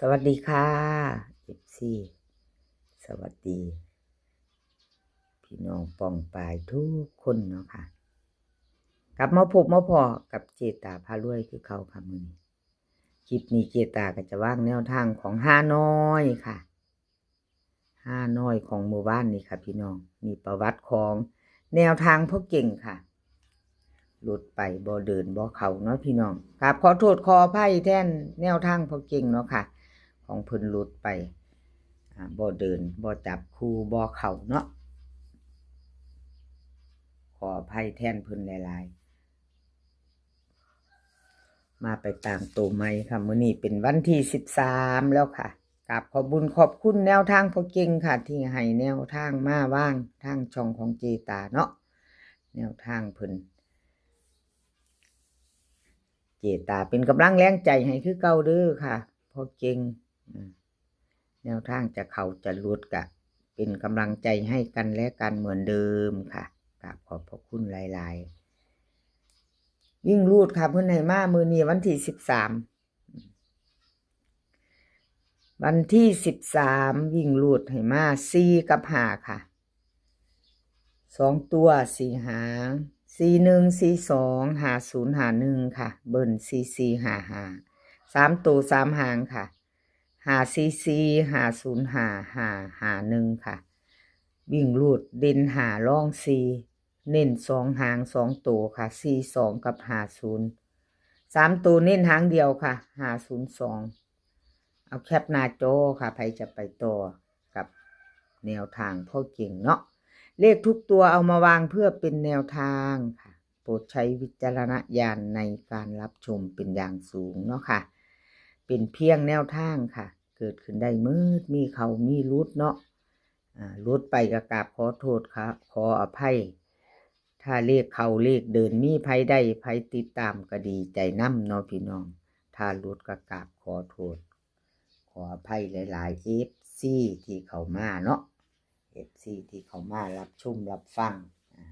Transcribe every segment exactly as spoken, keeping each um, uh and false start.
สวัสดีค่ะ เอฟซี สวัสดี พี่น้องป้องปายทุกคนเนาะค่ะ กลับมาพบมาพ้อกับเจตาพารวยคือเก่าค่ะมื้อนี้ คลิปนี้เจตาก็จะวางแนวทางของฮานอยค่ะ ฮานอยของมื้อวานนี้ค่ะพี่น้อง มีประวัติของแนวทางพ่อเก่งค่ะ หลุดไปบ่เดินบ่เข้าเนาะพี่น้อง กราบขอโทษขออภัยแทนแนวทางพ่อเก่งเนาะค่ะ ของเพิ่นหลุดไป อ่า บ่เดินบ่จับคู่บ่เข้าเนาะ ขออภัยแทนเพิ่นหลายๆ มาไปตามตัวใหม่ค่ะ มื้อนี้เป็นวันที่สิบสามแล้วค่ะ กราบขอบบุญขอบคุณแนวทางพ่อเก่งค่ะ ที่ให้แนวทางมาวางทางช่องของเจตาเนาะ แนวทางเพิ่น เจตาเป็นกำลังแรงใจให้คือเก่าเด้อค่ะ พ่อเก่ง อืม แนวทางจะเข้าจะหลุดกะเป็นกำลังใจให้กันและกันเหมือนเดิมค่ะ กราบขอบพระคุณหลายๆ วิ่งรูดค่ะ เพิ่นให้มามื้อนี้วันที่สิบสาม วันที่สิบสาม วิ่งรูดให้มาสี่กับห้าค่ะ สองตัวสี่หาง สี่หนึ่ง สี่สอง ห้าศูนย์ ห้าหนึ่งค่ะ เบิ้ล สี่สี่ ห้าห้า สามตัวสามหางค่ะ ห้าสี่สี่ ห้าศูนย์ห้า ห้าห้าหนึ่งค่ะ วิ่งรูดเด่นห้ารองสี่ เน้นสองหางสองตัวค่ะ สี่สอง กับ ห้าศูนย์ สามตัวเน้นหางเดียวค่ะ ห้าศูนย์สอง เอาแคปหน้าจอค่ะ ใครจะไปต่อกับแนวทางพ่อเก่งเนาะ เลขทุกตัวเอามาวางเพื่อเป็นแนวทางค่ะ โปรดใช้วิจารณญาณในการรับชมเป็นอย่างสูงเนาะค่ะ เป็นเพียงแนวทางค่ะ เกิดขึ้นได้หมด มีเข้ามีหลุดเนาะ อ่า หลุดไปก็กราบขอโทษค่ะ ขออภัย ถ้าเลขเข้าเลขเดินมีไผได้ไผติดตามก็ดีใจนำเนาะพี่น้อง ถ้าหลุดก็กราบขอโทษ ขออภัยหลายๆ เอฟซี ที่เข้ามาเนาะ เอฟซี ที่เข้ามารับชมรับฟัง อ่า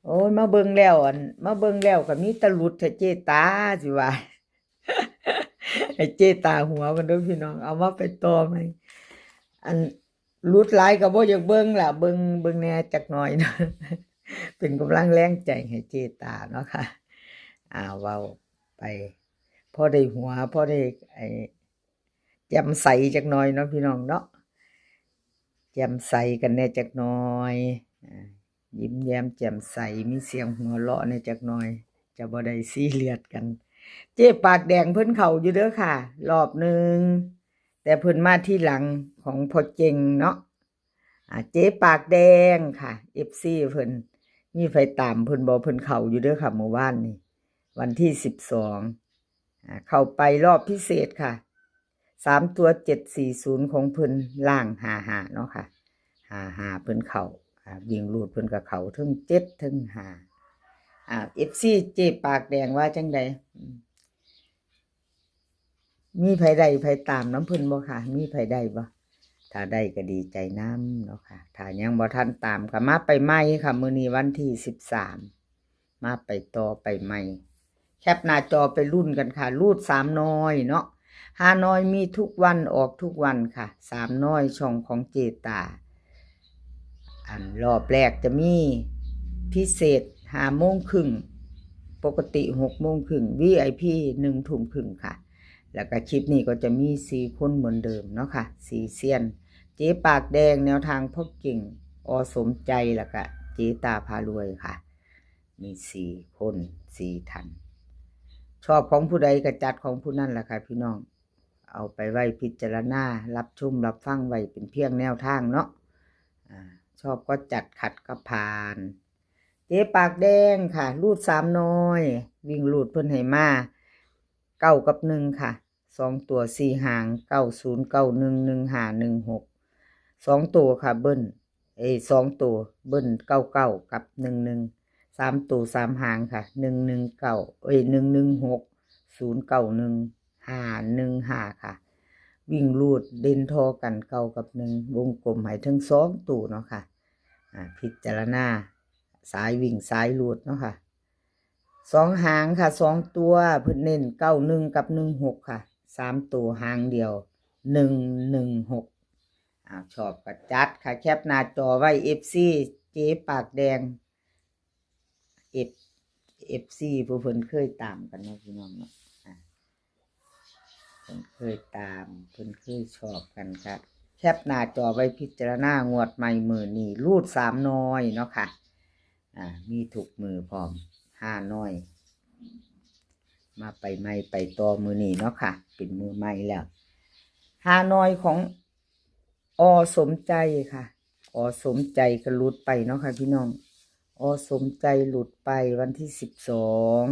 โอ้ย มาเบิ่งแล้ว อัน มาเบิ่งแล้วก็มีแต่หลุดแท้เจตาสิว่า ให้เจตาหัวกันเด้อพี่น้อง เอามาไปต่อใหม่ อันหลุดหลายก็บ่อยากเบิ่งล่ะ เบิ่ง เบิ่งแหน่จักหน่อยเนาะ เป็นกำลังแรงใจให้เจตาเนาะค่ะ อ่า เว้าไป พอได้หัว พอได้ ไอ้ แจ่มใสจักหน่อยเนาะพี่น้องเนาะ แจ่มใสกันแหน่จักหน่อย อ่า ยิ้มแย้มแจ่มใส มีเสียงหัวเราะแหน่จักหน่อย จะบ่ได้ซีเรียสกัน เจ๊ปากแดงเพิ่นเข้าอยู่เด้อค่ะ รอบหนึ่ง แต่เพิ่นมาทีหลังของพ่อเก่งเนาะ อ่า เจ๊ปากแดงค่ะ เอฟซี เพิ่น มีไผตามเพิ่นบ่ เพิ่นเข้าอยู่เด้อค่ะ มื้อวานนี้ วันที่สิบสอง อ่า เข้าไปรอบพิเศษค่ะ สามตัว เจ็ดสี่ศูนย์ ของเพิ่น ล่าง ห้าห้า เนาะค่ะ ห้าห้า เพิ่นเข้า อ่า วิ่งรูดเพิ่นก็เข้าเทิงเจ็ดเทิงห้า อ่า เอฟซี เจ๊ปากแดงว่าจั่งใด อืม มีไผได้ไผตามนำเพิ่นบ่คะ มีไผได้บ่ ถ้าได้ก็ดีใจนำเนาะค่ะ ถ้ายังบ่ทันตามก็มาไปใหม่ค่ะ มื้อนี้วันที่สิบสาม มาไปต่อไปใหม่ แคปหน้าจอไปลุ้นกันค่ะ รูดสามน้อยเนาะ ฮานอยมีทุกวันออกทุกวันค่ะ สามน้อยช่องของเจตา อันรอบแรกจะมีพิเศษห้าโมงครึ่ง ปกติหกโมงครึ่ง วีไอพี หนึ่งทุ่มครึ่งค่ะ แล้วก็คลิปนี้ก็จะมีสี่คนเหมือนเดิมเนาะค่ะ สี่เซียน เจ๊ปากแดง แนวทางพ่อเก่ง อ.สมใจ แล้วก็เจ๊ตาพารวยค่ะ มีสี่คน สี่ท่าน ชอบของผู้ใดก็จัดของผู้นั้นล่ะค่ะพี่น้อง เอาไปไว้พิจารณา รับชมรับฟังไว้เป็นเพียงแนวทางเนาะ อ่า ชอบก็จัด ขัดก็ผ่าน เจ๊ปากแดงค่ะ รูดสามน้อย วิ่งรูดเพิ่นให้มา เก้ากับหนึ่งค่ะ สองตัวสี่หาง เก้าศูนย์ เก้าหนึ่ง หนึ่งห้า หนึ่งหก สองตัวค่ะ เบิ้ล เอ้ย สองตัว เบิ้ล เก้าเก้า กับ หนึ่งหนึ่ง สามตัวสามหางค่ะ หนึ่งหนึ่งเก้า เอ้ย หนึ่งหนึ่งหก ศูนย์เก้าหนึ่ง ห้าหนึ่งห้า ค่ะ วิ่งรูดเด่นท่อกัน เก้ากับหนึ่ง วงกลมให้ทั้งสองตัวเนาะค่ะ อ่า พิจารณา สายวิ่งสายรูดเนาะค่ะ สองหางค่ะ สองตัว เพิ่นเน้น เก้าหนึ่ง กับ หนึ่งหก ค่ะ สามตัวหางเดียว หนึ่งหนึ่งหก อ่า ชอบก็จัดค่ะ แคปหน้าจอไว้ เอฟซี เจ๊ปากแดง เอฟ เอฟซี ผู้เพิ่นเคยตามกันเนาะพี่น้องเนาะ อ่า เพิ่นเคยตาม เพิ่นเคยชอบกันค่ะ แคปหน้าจอไว้พิจารณางวดใหม่มื้อนี้ รูดสามน้อยเนาะค่ะ อ่า มีทุกมื้อพร้อม ห้าน้อย มาไปใหม่ไปต่อมื้อนี้เนาะค่ะ เป็นมื้อใหม่แล้ว ห้าน้อยของ อ.สมใจค่ะ อ.สมใจก็หลุดไปเนาะค่ะพี่น้อง อ.สมใจหลุดไปวันที่สิบสอง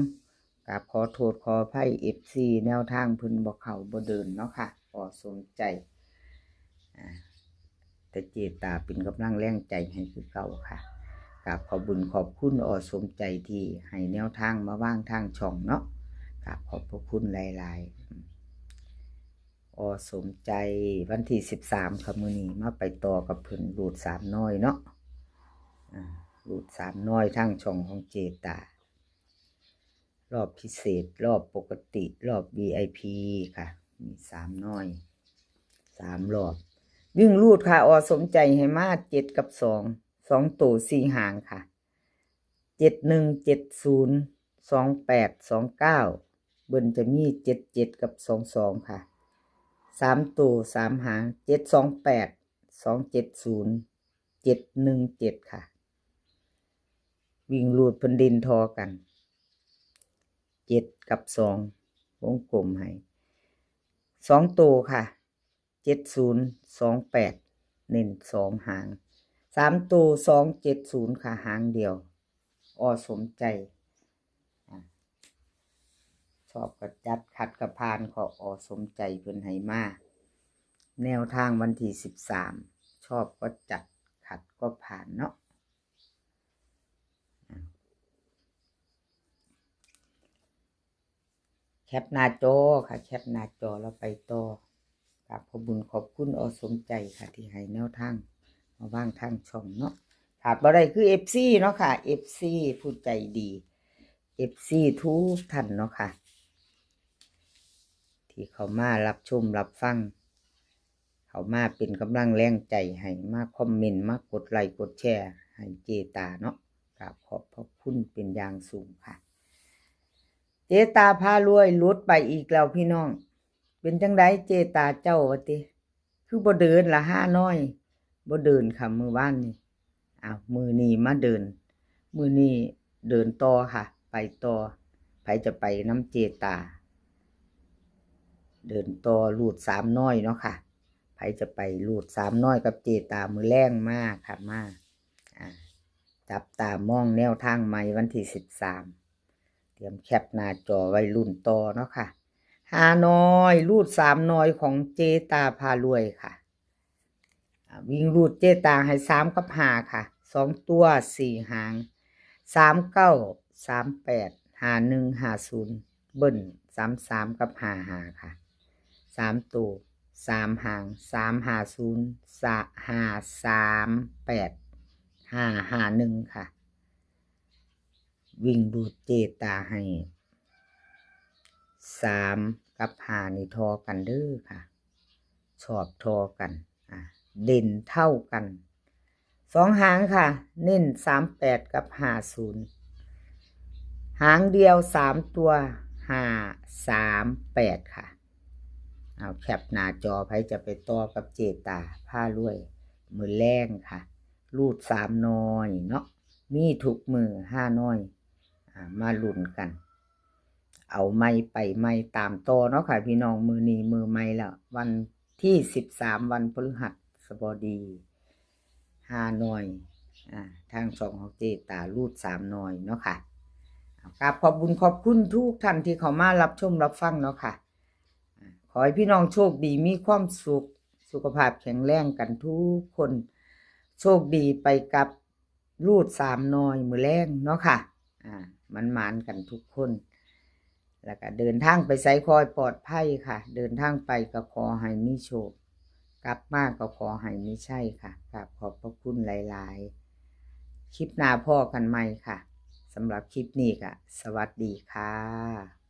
กราบขอโทษขออภัย เอฟซี แนวทางเพิ่นบ่เข้าบ่เดินเนาะค่ะ อ.สมใจ อ่า แต่เจตาเป็นกำลังแรงใจให้คือเก่าค่ะ กราบขอบบุญขอบคุณ อ.สมใจที่ให้แนวทางมาวางทางช่องเนาะ กราบขอบพระคุณหลายๆ อ.สมใจ วันที่สิบสามค่ะ มื้อนี้มาไปต่อกับเพิ่น รูดสามน้อยเนาะ อ่า รูดสามน้อยทางช่องของเจตา รอบพิเศษ รอบปกติ รอบ วี ไอ พี ค่ะ มีสามน้อย สามรอบ วิ่งรูดค่ะ อ.สมใจให้มาเจ็ดกับสอง สองตัวสี่หางค่ะ เจ็ดหนึ่ง เจ็ดศูนย์ สองแปด สองเก้า เบิ้ลจะมีเจ็ดเจ็ดกับสองสองค่ะ สามตัวสามหาง เจ็ดสองแปด สองเจ็ดศูนย์ เจ็ดหนึ่งเจ็ดค่ะ วิ่งรูดเพิ่นเด่นทอกัน เจ็ดกับสอง วงกลมให้ สองตัวค่ะ เจ็ดศูนย์ สองแปด เน้นสองหาง สามตัว สองเจ็ดศูนย์ค่ะ หางเดียว อ.สมใจ อ่ะ ชอบก็จัด ขัดก็ผ่าน ขอ อ.สมใจเพิ่นให้มา แนวทางวันที่สิบสาม ชอบก็จัด ขัดก็ผ่านเนาะ อ่ะ แคปหน้าจอค่ะ แคปหน้าจอแล้วไปต่อ กราบขอบบุญขอบคุณ อ.สมใจค่ะ ที่ให้แนวทางมาวางทางช่องเนาะ ขาดบ่ได้คือ เอฟซี เนาะค่ะ เอฟซี ผู้ใจดี เอฟซี ทุกท่านเนาะค่ะ ที่เข้ามารับชมรับฟัง เข้ามาเป็นกำลังแรงใจให้ มาคอมเมนต์ มากดไลค์กดแชร์ให้เจตาเนาะ กราบขอบพระคุณเป็นอย่างสูงค่ะ เจตาพารวยหลุดไปอีกแล้วพี่น้อง เป็นจังใดเจตาเจ้าว่าติ คือบ่เดินละ ห้าน้อย บ่เดินค่ะมื้อวานนี้ อ้าว มื้อนี้มาเดิน มื้อนี้เดินต่อค่ะ ไปต่อ ไผจะไปนำเจตา เดินต่อรูดสามน้อยเนาะค่ะ ไผจะไปรูดสามน้อยกับเจตามื้อแลงมาค่ะ มา อ่า จับตามองแนวทางใหม่วันที่สิบสาม เตรียมแคปหน้าจอไว้ลุ้นต่อเนาะค่ะ ห้าน้อย รูดสามน้อยของเจตาพารวยค่ะ อ่า วิ่งรูดเจตาให้สามกับห้าค่ะ สองตัวสี่หาง สามเก้า สามแปด ห้าหนึ่ง ห้าศูนย์ เบิ้ล สามสาม กับ ห้าห้า ค่ะ สามตัว สามหาง สามห้าศูนย์ ห้าสามแปด ห้าห้าหนึ่ง ค่ะ วิ่งรูดเจตาให้ สามกับห้านี่ทอกันเด้อค่ะ ชอบทอกัน อ่ะ เด่นเท่ากัน สองหางค่ะ เน้น สามแปด กับ ห้าศูนย์ หางเดียว สามตัว ห้าสามแปด ค่ะ เอาแคปหน้าจอ ไผจะไปต่อกับเจตาพารวย มื้อแลงค่ะ รูดสามน้อยเนาะ มีทุกมื้อ ห้าน้อย อ่า มาลุ้นกัน เอาใหม่ไปใหม่ตามต่อเนาะค่ะพี่น้อง มื้อนี้มื้อใหม่แล้ว วันที่สิบสาม วันพฤหัสบดี ห้าน้อย อ่า ทางช่องของเจตารูดสามน้อยเนาะค่ะ เอา กราบขอบบุญขอบคุณทุกท่านที่เข้ามารับชมรับฟังเนาะค่ะ อ่า ขอให้พี่น้องโชคดีมีความสุข สุขภาพแข็งแรงกันทุกคน โชคดีไปกับรูดสามน้อยมื้อแลงเนาะค่ะ อ่า หมานๆกันทุกคน แล้วก็เดินทางไปไสขอให้ปลอดภัยค่ะ เดินทางไปก็ขอให้มีโชค กลับมาก็ขอให้มีชัยค่ะ กราบขอบพระคุณหลายๆ คลิปหน้าพ้อกันใหม่ค่ะ สำหรับคลิปนี้ก็สวัสดีค่ะ